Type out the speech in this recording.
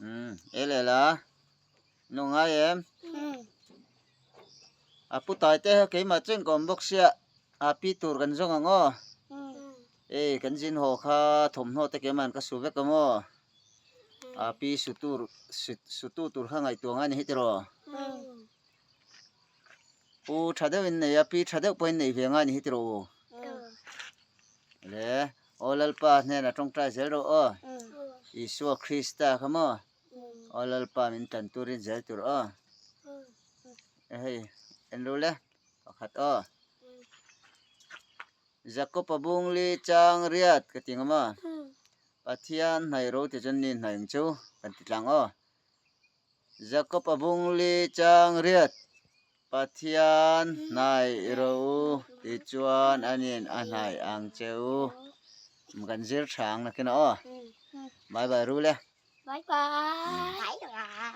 Umm e leh la nu ngai em? A pu tai te keimah chen ka awm bawk sia a pi tur kan zawng ang aw. Ei kan zin haw kha thawmhnaw te keima'n ka su vek ang aw. A pi su tur su tu tur kha ngaihtuah ngai ni hi tiraw. Pu tha deuh in nei a, pi tha deuh pawhin nei ve ngai ni hi tiraw u. Le aw Lalpa hnenah tawngtai zel rawh aw. Isua Krista kha maw aw Lalpa min tan turin zel tur aw. Hei en ru le pakhat aw. Jakob-a bungli chang riat ka ti ngam a. Pathian hnaih ro ti chuan ni hnaih ang chu kan ti tlang aw. Jakob a bungli chang riat Pathian hnaih rawh u tichuan anin a hnaih ang che u. Kan zir tha ang nakin aw. Bye bye ru le. Bye bye.